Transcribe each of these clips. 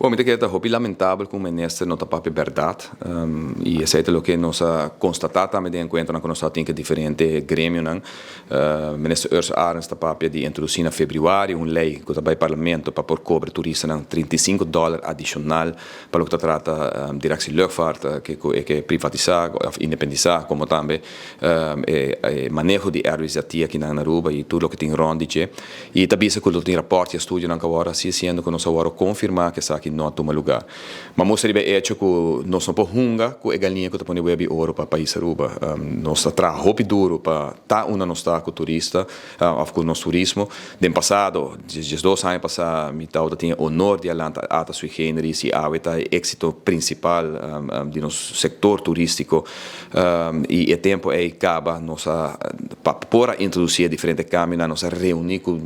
Bon, mi ta kere ta hopi lamentabel ku un minister no ta papia bèrdat. I esei ta loke nos a konstatá tambe den enkuentronan ku nos a tin ku diferente gremionan. Minister Urs Arends ta papia di introdusí na febrüari un lei ku ta bai parlamento pa por kobra turistanan 35 dòler adishonal pa loke ta trata Directie Luchtvaart ku e ke privatisá òf independisá komo tambe e maneho di Airways di akinan na Aruba i tur loke tin rònt di dje. I ta bisa ku lo tin rapòrt i estudionan ku a wòrdu hasi siendo ku nos a wòrdu konfirmá ku esaki no a tuma lugá. Ma mustra riba e echo ku nos no por hunga ku e galiña ku ta pone web i oro pa pais Aruba. Nos a traha hopi duru pa ta unda nos ta ku turista òf ku nos turismo. Den pasado, 12 aña pasá, mi tabata tin e onor di a lanta ATA sui generis i awe ta e éksito prinsipal di nos sektor turístiko. I e tempu ei kaba nos a pa por a introdusí e diferente kambionan nos a reuní ku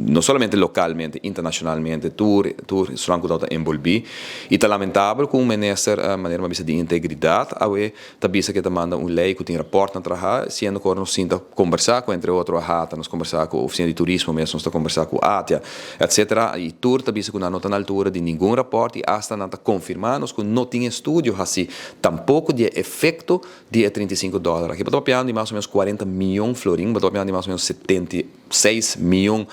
no solamente lokalmente, internashonalmente tur tur esnan ku tabata enbolbí. I ta lamentabel ku un minister manera mi a bisa di integridat awe ta bisa ku e ta manda un lei ku tin rapòrtnan traha siendo ku ora nos sinta kombersá ku entre otro AHATA, nos kombersá ku ofisina di turismo mes, nos ta kombersá ku ATIA etcetera i tur ta bisa ku nan no ta na altura di ningun rapòrt i asta nan ta konfirmá nos ku no tin estudio hasí Tampoco di e efecto di e 35 dollar aki. Bo ta papiando di mas o menos 40 miyon florin, bo ta papiando di mas o menos 76 miyon,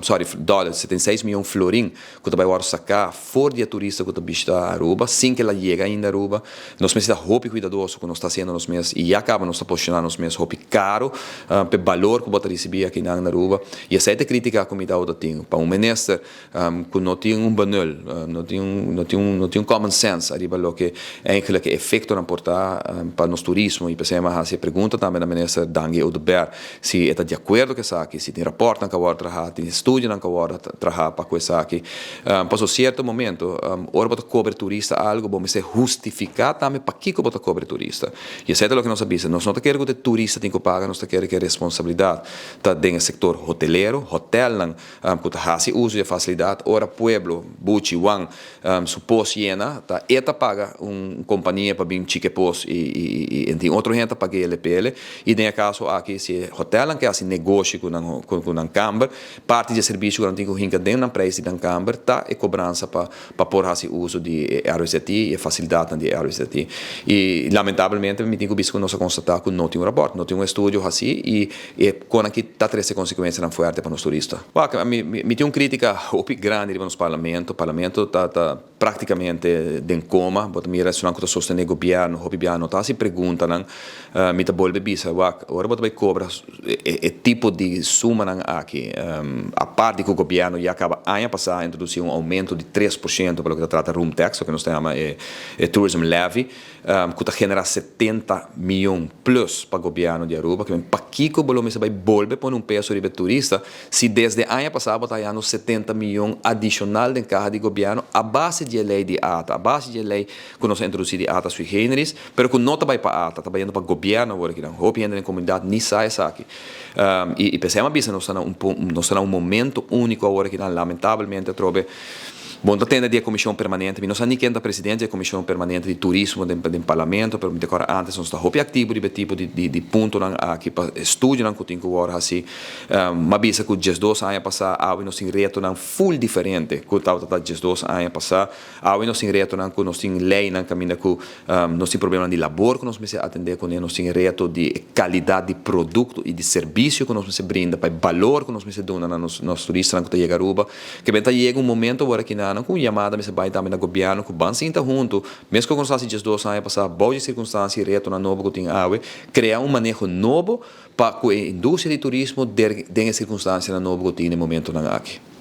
sorry, dollar, 76 miyon florin cu ta bay worde saca for di e turista cu ta bishita Aruba, sin cu el a yega ainda Aruba. Nos mester ta hopi cuidadoso cu nos ta haciendo nos mes y ya caba nos ta posiciona nos mes hopi caro p'e balor cu bo ta ricibi akinan na Aruba. Y esey ta e critica cu mi ta tin pa un minister Ku no tin un benul, no tin un, no tin un, no tin un common sense ariba loke eigenlijk e efectonan por ta pa nos turismo y p'esei mi a haci e pregunta tambe na Minister Dangui Oduber si e ta di acuerdo cu esaki, si tin raportnan cu a worde traha, tin estudionan cu a worde traha pa cu esaki. Pasobra cierto momento ora bo ta cobra e turista algo bo mester hustifica tambe pakico bo ta cobra e turista. Y esei ta loke nos a bisa, nos no ta kere cu ta e turista tin cu paga, nos ta kere cu e responsabilidad ta den e sector hotelero, hotelnan, Ku ta hasi uso di e fasilidat ora pueblo, Buchi, Wan, su pos yena, ta e ta paga un kompania pa bin chike pos i i tin otro hende ta pag'é el e pele. I den e kaso aki si e hotelnan ke hasi negoshi ku nan ku nan kamber, parti di e serbisio ku nan tin ku hinka den nan preis di nan kamber ta e kobransa pa pa por hasi uso di e RWZT i e fasilidatnan di e RWZT. I lamentablemente mi tin ku bisa ku nos a konstatá ku no tin un rapòrt, no tin un estudio hasí i E kon aki ta trese konsekuensianan fuerte pa nos turista. Wak, mi mi tin un kritika hopi grandi riba nos parlamento. Parlamento ta ta praktikamente den koma. Bo ta mira esnan ku ta sostené gobièrnu hopi biaha no ta hasi preguntanan. Mi ta bolbe bisa, wak, ora bo ta bai kobra e e tipo di sumanan aki, apart di ku gobièrnu ya kaba aña pasá a introdusí un oumento di 3% pa loke ta trata room tax, loke nos ta yama e e tourism levy, Ku ta generá 70 mion plus pa gobièrnu di Aruba. Kimen pakiko bo lo mester bai bolbe pone un peso riba e turista si desde aña pasá bo ta hayando 70 mion adishonal den kaha di gobièrnu a base di e lei di ata, a base di e lei ku nos a introdusí di ata sui generis, pero ku no ta bai pa ata, ta bayendo pa gobièrnu awor akinan. Hopi hende den komunidat ni sa esaki. I p'esei mi a bisa nos ta na un nos ta na un momento úniko awor akinan lamentablemente atrobe. Bon ta tende di e Comision Permanente, mi no sa ni ken ta presidente di e Comision Permanente di Turismo den den Parlamento, pero mi ta acorda antes nos ta hopi activo riba e tipo di di di puntonan aki pa estudionan cu tin cu worde haci. M'a bisa cu 12 aña pasa awe nos tin retonan full diferente cu tabata ta 12 aña pasa. Awe nos tin retonan cu nos tin leynan caminda cu nos tin problemanan di labor cu nos mester atende cune, nos tin reto di e calidad di producto y di servicio cu nos mester brinda pa e balor cu nos mester duna na nos nos turistanan cu ta yega Aruba. Ke ben ta yega un momento awor aki nan ku un yamada mester bai tambe na gobièrnu ku ban sinta huntu, mes ku nos hasi 12 aña pasá, bou di sirkunstansia i retonan nobo ku tin awe, krea un maneho nobo pa ku e industria di turismo den e sirkunstansianan nobo ku tin na e momentonan aki.